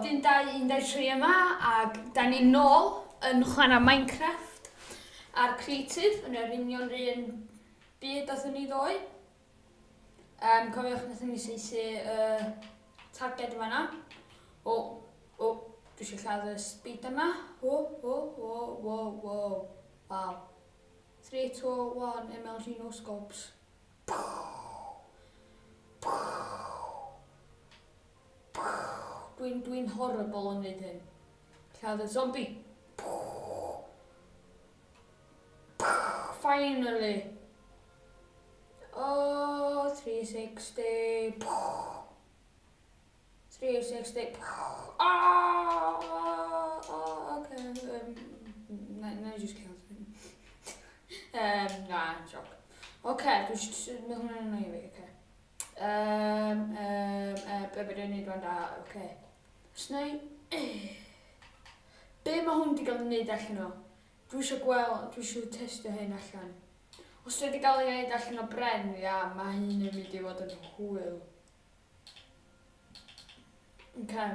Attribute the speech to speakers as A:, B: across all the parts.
A: dyn 213 yma ac da ni nôl yn chwarae Minecraft ar Creative yn yr union un byd oeddwn ni ddoe. Um, cofiwch wnaethon ni saethu y uh, targed yma na. O, o, dwi eisiau lladd y speed yma. O, o, o, o, o, waw. 3, 2, 1, MLG no scopes. Dwi'n dwi horrible yn neud hyn. Lladd y zombie. Finally. Oh, 360. 360. Ah, oh, okay. Um, na, na i just cael. Um, na, joc. Oce, dwi eisiau... Mae hwnna'n annoying fi, oce. Um, um, uh, be be dwi'n neud rwan da, oce. Os na i... Be mae hwn wedi cael ei wneud allan o? Dwi eisiau gweld, dwi eisiau testio hyn allan. Os dwi wedi cael ei wneud allan o bren, ia, mae hyn yn mynd i fod yn hwyl. Oce.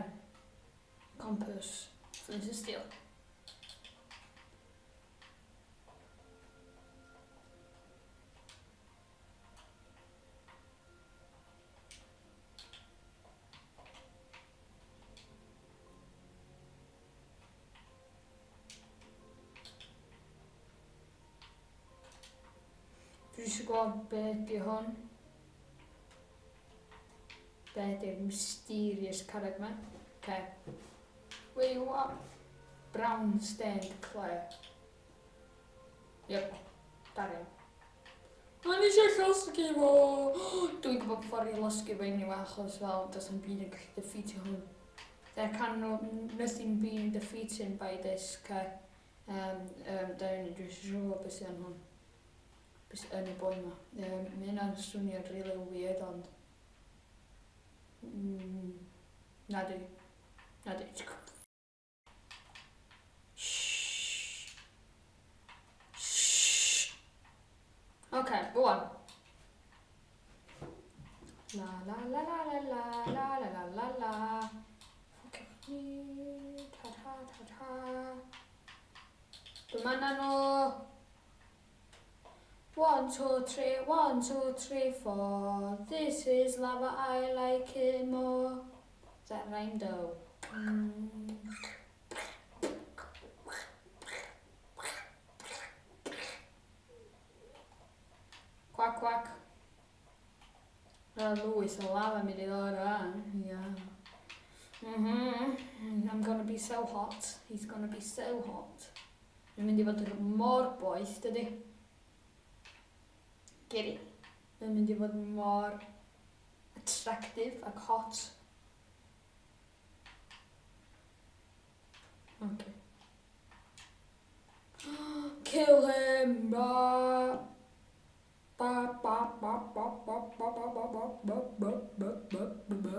A: Compass. Flint and steel. Dwi eisiau gweld be ydy hwn. Be ydy'r mysterious carreg ma. Okay. Where you are? Brown stained clay. Yep. Darian. O'n i eisiau llosgi fo! Dwi'n gwybod ffordd i losgi fo anyway, achos fel, does na'm byd yn gallu defeatio hwn. There can no, nothing be defeated by this, okay. Um, um, da ni, dwi'n siŵr gwybod beth sydd yn hwn. Beth sydd yn y boi yma. Um, mae hynna'n swnio'n really weird, ond... Mm, na di. Na di. Shh. Shh. Okay, go on. La la la la la la la la la la la. Ffwc ni. Ta ta ta ta. Dyma na nhw. One, two, three, one, two, three, four. This is lava, I like it more. Is that rhyme though? Mm. Quack, quack. Mae lwyth o lava mynd i ddod rwan. Yeah. Mm -hmm. I'm gonna be so hot. He's gonna be so hot. Mae'n mynd i fod mor boeth, dydy? Get it? Mae'n mynd i fod mor attractive ac hot. Okay. Kill him! Ba ba ba ba ba ba ba ba ba ba ba ba ba ba ba ba.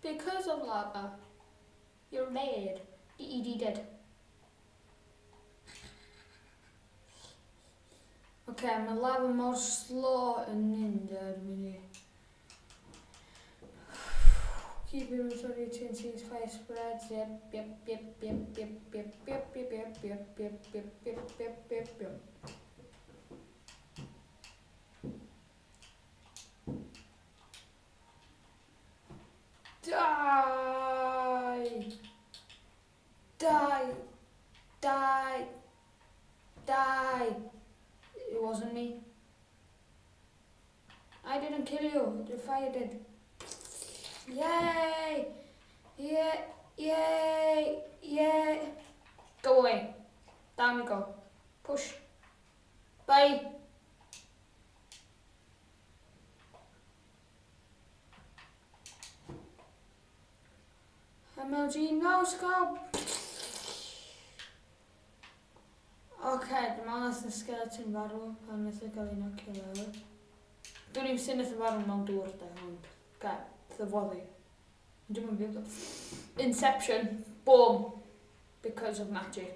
A: Because of lava, you're dead. D-E-D dead. Oce, okay, mae lava mor slow yn mynd ar mynd i... Keep inventory TNT's fire spreads, yep, yep, yep, yep, yep, yep, yep, yep, yep, yep, yep, yep, yep, yep, yep, yep. Die! Die! Die! Die! It wasn't me. I didn't kill you, the fire did. Yay! Yeah, yay, yay. Go away. Down you go. Push. Bye. MLG no scope. Oce, okay, dwi'n meddwl nath y skeleton farw pan nath o gael ei nocio lawr. Dwi'n i'n sut nath o farw mewn dŵr de, ond ga, nath o foddi. Dwi'n mynd byw. Inception, boom, because of magic.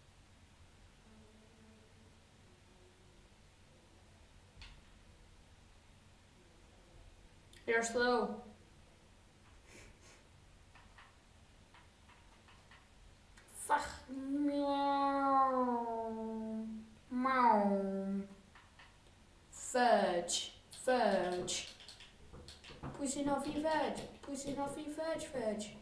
A: You're slow. Ffach. Miaw. Maw. Fudge. Fudge. Pwy sy'n hoffi fudge? Pwy sy'n hoffi fudge fudge?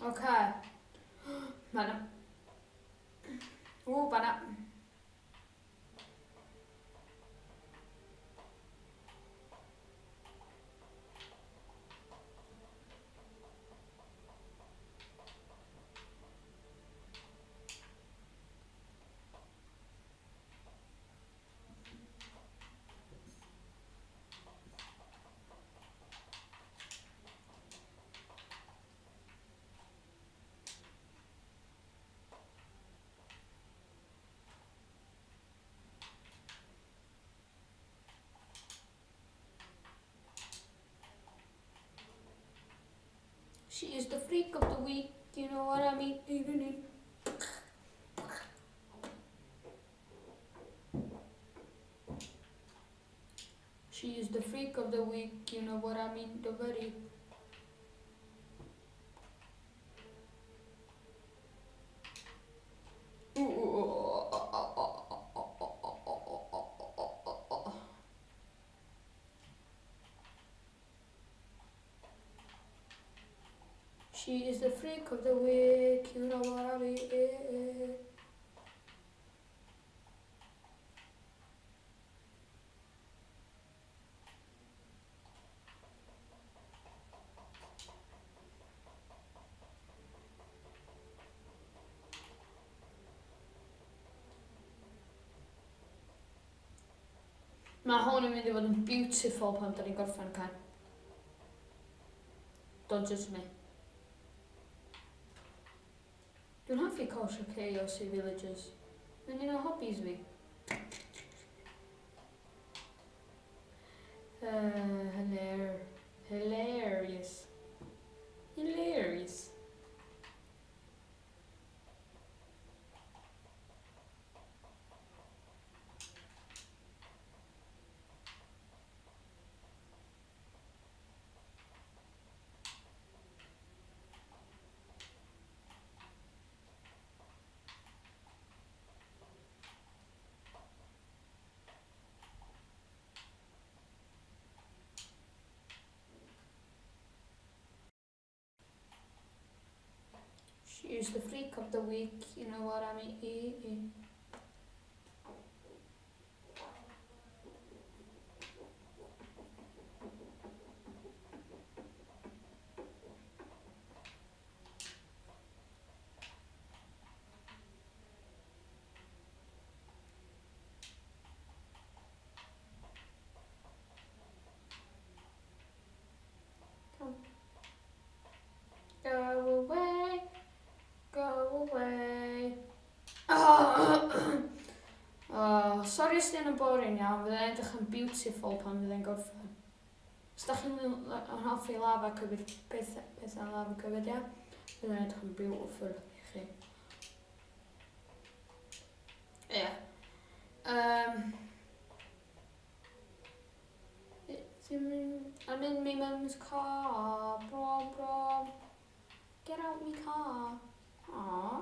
A: Oce. Fan'na. Ww, fan'na. She is the freak of the week, you know what I mean? She is the freak of the week, you know what I mean? The very. She is the freak of the week, you know what I mean? Mae hwn yn mynd i fod yn beautiful pan da ni'n gorffen can. Don't judge me. Dwi'n hoffi culture chaos i villagers. Mae'n un o hobbies fi. Uh, hilarious. Hilarious. She is the freak of the week, you know what I mean? Come. Go away. Go away. Oh, oh, sorry os dyn yn boring iawn, fydde'n edrych yn beautiful pan fydde'n gorffen. Os da chi'n yn hoffi lava covered, pethau, pethau lava covered, ia? Fydde'n edrych yn beautiful i chi. Ie. Yeah. I'm in my mum's car. Bro, bro. Get out me car. Aww.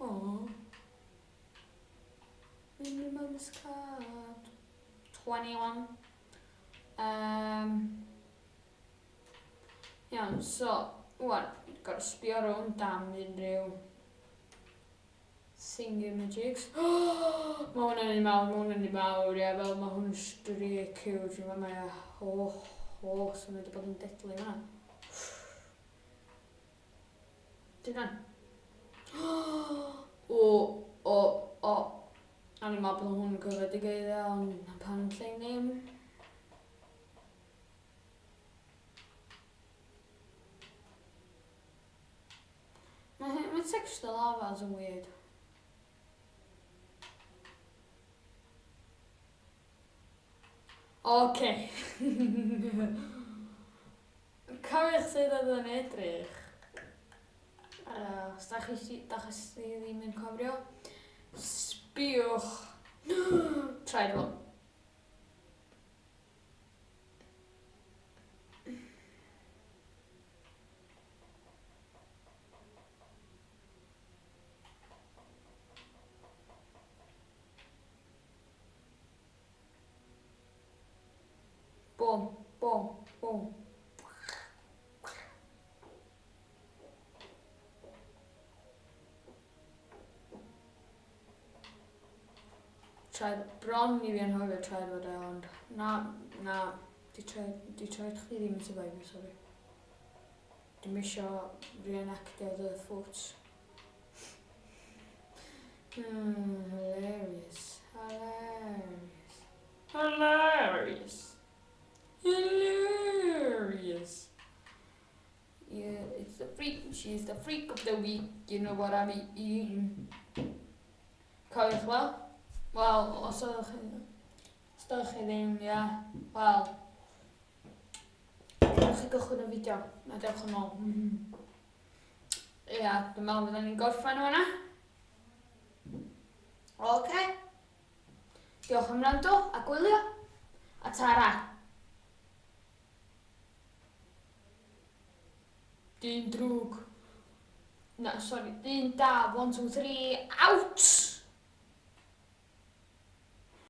A: Aww. In my mum's car. 21. Um, iawn, so, wan, gorau sbio rownd am unrhyw Thingamajigs. Mae hwn yn un mawr, mae hwn yn un mawr, ie, fel mae hwn yn streak huge yn fama, ie. O, o, so mae wedi bod yn deadly fanna. Dyna. O, o, o. O'n i'n meddwl bod hwn yn cyfred i geiriau, ond apparently ddim. Mae, mae texture lavas yn weird. Oce. Cofiwch sut oedd o'n edrych. Os da chi, da chi ddim yn cofio, sbïwch. Traed fo. Boom, boom, boom. Traed, bron i fi anghofio traed fod e, ond na, na, di traed, di traed chdi ddim yn survivor, sorry. Dim isio reenactio the foot. Hilarious. Hilarious. Hilarious. Hilarious. Yeah, it's the freak. She's the freak of the week. You know what I mean? Cofiwch wel? Wel, os ydych chi... Os ydych chi ddim, ia. Wel. Dewch i gychwyn y fideo. Na, dewch yn ôl. Ia, dwi'n meddwl fydden ni'n gorffen o'na. Oce. Okay. Diolch am wrando a gwylio. A tara. Dyn drwg. Na, sori, dyn da. 1, 2, 3, out!